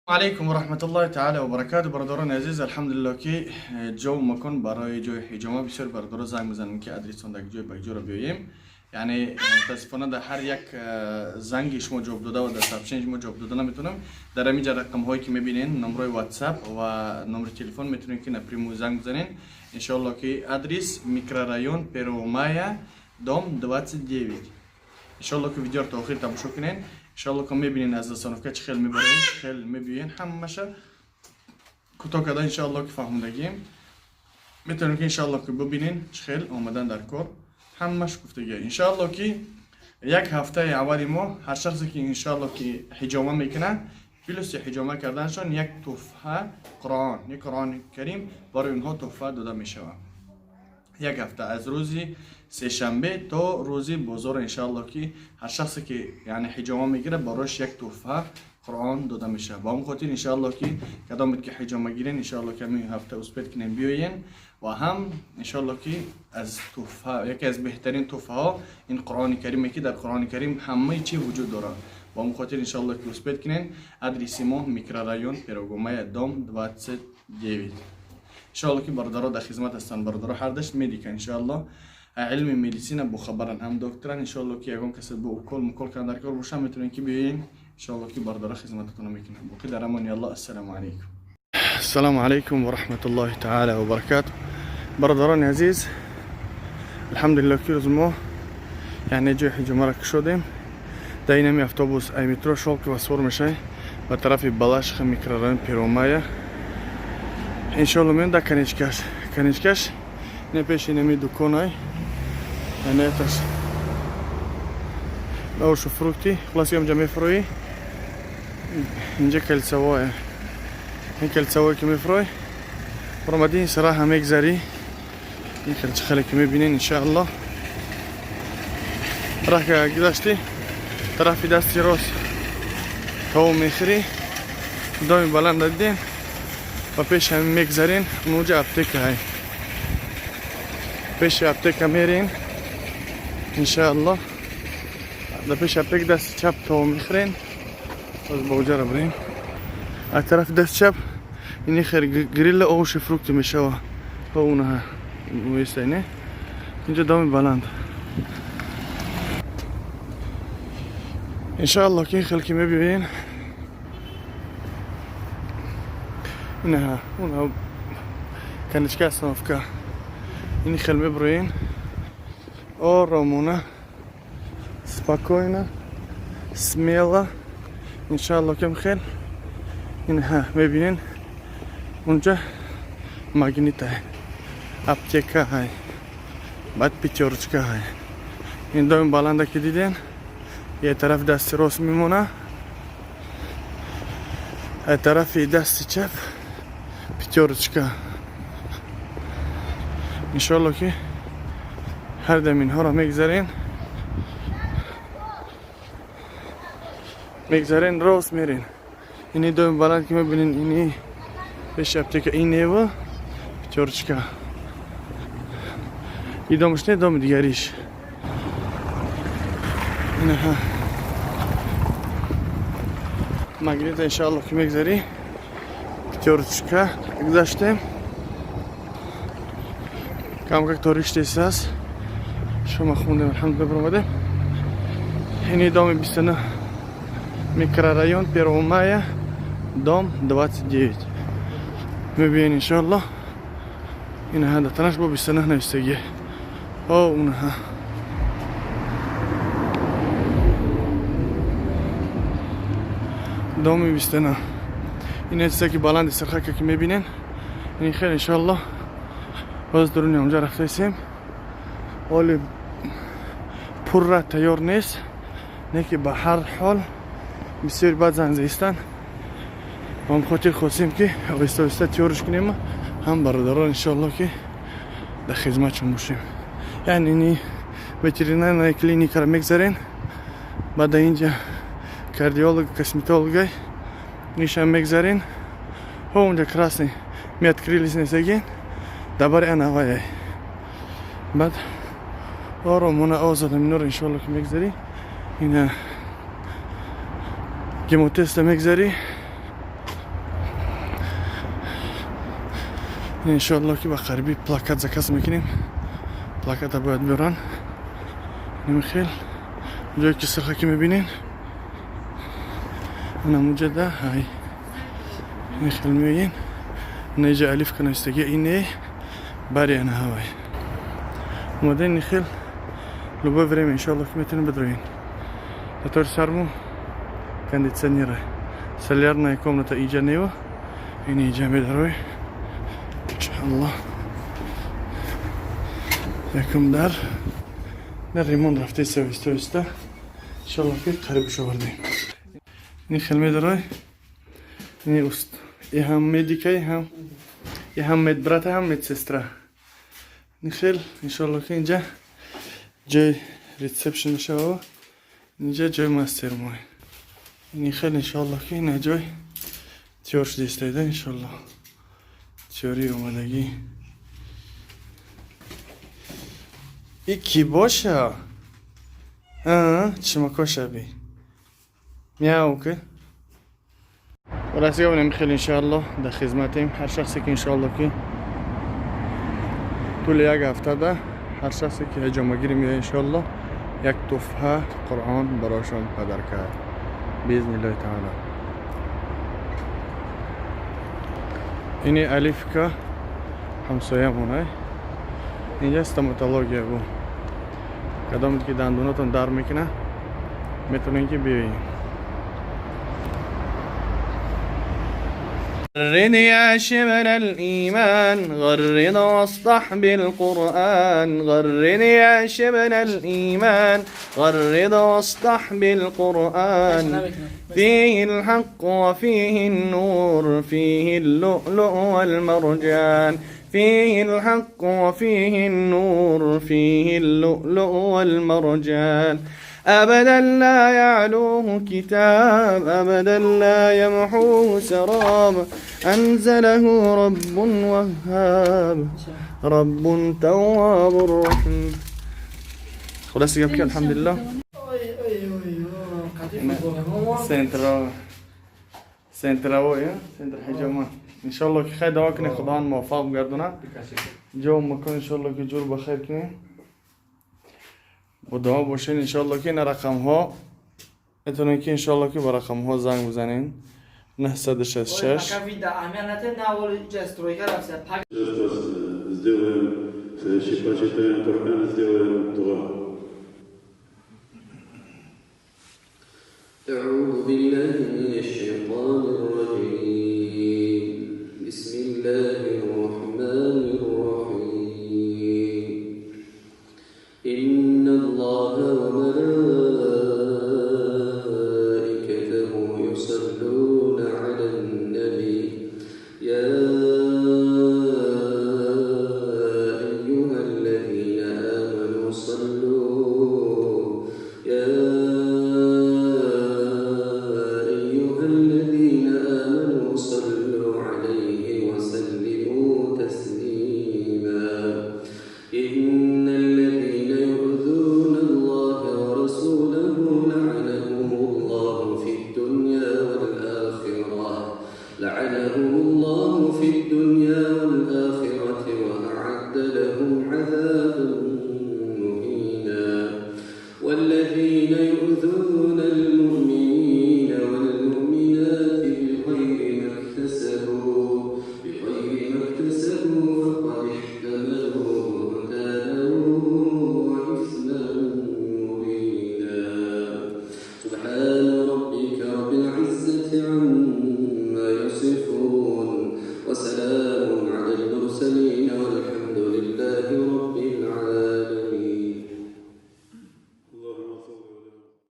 Алейкум ва таала ва баракату. Бародарони азиз, алҳамдулилло, ки ҷо макон барои ҷои ҳиҷома. Бисёр бародаро занг мезананд, ки адресон дар ҷои ба ҷоро биёем. Яъне, мутаассифона, дар ҳар як занги шумо ҷавоб дода ва дар сообщение шумо ҷавоб дода наметавонам. Дар ҳамин ҷа рақамҳое, ки мебинен, номрои WhatsApp ва номри телефон, метавонед, ки напрямую занг бизанен. Иншоалло, ки адрес: микрорайон Первого Мая, дом 29. Иншоалло, ки видеоро то охир тамошо кунен. Иншоалло, ки мебинен, аз остановка чӣ хел мебарем, чӣ хел мебиёен, ҳамаша кӯтоҳ карда, иншоалло, ки фаҳмондагием. Метавонем, ки, иншоалло, ки бибинен, чӣ хел омадан дар кор, ҳамаш гуфтагия. Иншоалло, ки як ҳафтаи аввали мо ҳар шахсе, ки, иншоалло, ки ҳиҷома мекунад, плюси ҳиҷома карданашон як туҳфа Қуръон, як Қуръони Карим барои онҳо туҳфа дода мешавад. Як ҳафта, аз рӯзи сешанбе то рӯзи бозор, иншоалло, ки ҳар шахсе, ки, яъне, ҳиҷома мегирад, барояш як туҳфа Қуръон дода мешавад. Ба он хотир, иншоалло, ки кадомед ки ҳиҷома гирен, иншоалло, ки ҳамин ҳафта успеть кунем, биёен ва ҳам, иншоалло, ки аз туҳфа, яке аз беҳтарин туҳфаҳо ин Қуръони Кариме, ки дар Қуръони Карим ҳамаи чи вуҷуд дорад. Ба он хотир, иншоалло, ки успеть кунен. Адреси мо: микрорайон Первого Мая, дом 29. Иншоалло, ки бародаро дар хизмат ҳастанд. Бародаро ҳардаш медика, иншоалло, илми медицина бохабаранд, ҳам докторан. Иншоалло, ки ягон касе бо укол мукол кардан дар кор боша, метавонед, ки биёен. Иншоалло, ки бародаро хизмататонро мекунанд. Боқӣ дар амони Аллоҳ. Ассалому алайкум. Ассалому алайкум ва раҳматуллоҳи таала ва баракату. Бародарони азиз, алҳамдулилло, ки рӯз мо, яъне, ҷои ҳиҷомаро кушодем. Дар инами автобус ай метро Шолково савор мешавӣ ба тарафи Балашиха, микрорайон Первого Мая. Иншоалло, меён дар конечкаш. Конечкаш не, пеши инами дуконай, яъне этаж овощи, фрукты. Хулоса, инҷа мефурӯӣ, инҷа кольцевое. Ин кольцевое ки мефурӯй, баромадӣ, ин сараҳа мегзарӣ. Ин хел, чӣ хеле ки мебинен, иншаалло, раҳ ка гузаштӣ, тарафи дасти рост таом мехӯрӣ. Доми баланда дидем, ба пеши ҳамин мегзарен, унуҷа аптека ҳай. Пеши аптека мерен, иншаалло, дар пеши аптека дасти чап таом мехӯрен. Боз ба уҷара бирем. Аз тарафи дасти чап ини хел грилла, овощи, фрукты мешава. Ба унаҳа меистай, не, инҷа доми баланд. Иншаалло, ки ин хел ки мебиёен, инаҳа, уна конечка остановка, ини хел мебироен, оромона, спокойно, смело, иншаалло, кем хел инаҳа мебинен, унҷа Магнитай, аптека ҳай, баъд Пятёрочка ҳай. Ин доми баланда ки диден, е тарафи дасти рост мемона, ай тарафи дасти чап Пятёрочка. Иншоалло, ки ҳар дам инҳоро мегзарен, мегзарен, рост мерен. Ини доми баланд ки мебинен, ини пеши аптека, инева Пятёрочка. И домаш не, доми дигариш инаҳа, Магнита, иншоалло, ки мегзарӣ, Пятёрочка гузаштем, камкак торик штесааст. Шома хондем, алҳамдулилла, баромадем. Ини доми 29, микрорайон Первого Мая, дом 29 мебиен, иншоалло. Инаҳа, дар танаш бо 29 навистагия. О, унаҳа доми 29. Ин чизе ки баланди сирхака ки мебинен, ин хел, иншоалло, боз дуруни онҷа рафтаисем. Ҳоли пурра тайёр нест, не ки ба ҳар ҳол бисёри баъд занг заистанд. Ба он хотир хостем, ки оҳиста оҳиста тайёрш кунем, ҳам бародарон, иншоалло, ки дар хизматшон бошем. Яъне, ини ветеринарная клиникаро мегзарен, баъд дар инҷа кардиолог, косметологай ишам мегзарен. Ҳо, унҷа красный мы открылись несаген, дабари анаваяй. Баъд оромона, озодам инора, иншоалло, ки мегзарӣ, ина гемотеста мегзарӣ. Иншоалло ки ба қариби плакат заказ мекунем, плаката бояд биёран. Хел ҷое ки сирха ки мебинен, анамуҷада ҳай хел меоен. Инаиҷа алиф канастаги, ине бари ана ҳавай омаден. Хел любое время иншоалло ки метавонем бидроен. Датори сарму кондиционера, солярная комната иҷа нево, ин иҷа медарой иншоалло. Якум дар ремонт рафтеса, оҳиста оҳиста иншоалло ки қариб овардем. Ин хел медарой, ини уст и ҳам медикай, ҳам и ҳам медбрата, ҳам медсестра. Ин хел иншоалло ки инҷа ҷои ресепшн мешава, инҷа ҷои мастер мой. Ини хел иншоалло ки ина ҷой тиёр шуда истоида, иншоалло тиёрии омадагӣ. И ки боша чимакоша би мяу ки расига хеле. Иншоалло дар хизматем ҳар шахсе ки иншоалло ки тӯли як ҳафтада ҳар шахсе ки ҳиҷомагирӣ меояд, иншоалло як туфҳа Қуръон барошон падар кард биизниллоҳи таала. Ини алифка ҳамсоямонай. Инҷа стоматология бу, кадоме ки дандонатон дар мекунад, метавонем ки биёем. غرد يا شبل الإيمان، غرد واصطح بالقرآن، غرد يا شبل الإيمان، غرد واصطح بالقرآن، فيه الحق وفيه النور، فيه اللؤلؤ والمرجان، فيه الحق وفيه النور، فيه اللؤلؤ والمرجان، أبدا لا يعلوه كتاب، أبدا لا يمحوه سراب، أنزله رب وهاب، رب تواب رحيم. خلاص يبكي الحمد لله. سنتر سنتر سنتر حجامة ان شاء الله خیر دعا کنه، خدا موفق گردونه. جو مکان ان شاء الله که جور بخیر کنه، با دعا باشین انشالله که این رقم ها میتونین که انشالله که با رقم ها زنگ بزنین 966. Сделаем, почитаем Коран, сделаем дуа. أعوذ بالله من الشيطان الرجيم. بسم الله الرحمن الرحيم. إن الله وملائكته يصلون على النبي يا أيها الذين آمنوا صلوا يا أيها الذين آمنوا صلوا عليه وسلموا تسليما. إن الذين يؤذون الله ورسوله لعنهم الله في الدنيا والآخرة لعنهم الله في الدنيا والآخرة وأعد لهم عذابا مهينا. والذين يؤذون المؤمنين والمؤمنات بغير ما اكتسبوا فقد احتملوا بهتانا وإثما مبينا. سبحان ربك رب العزة عما يصفون وسلام على المرسلين والحمد لله رب العالمين.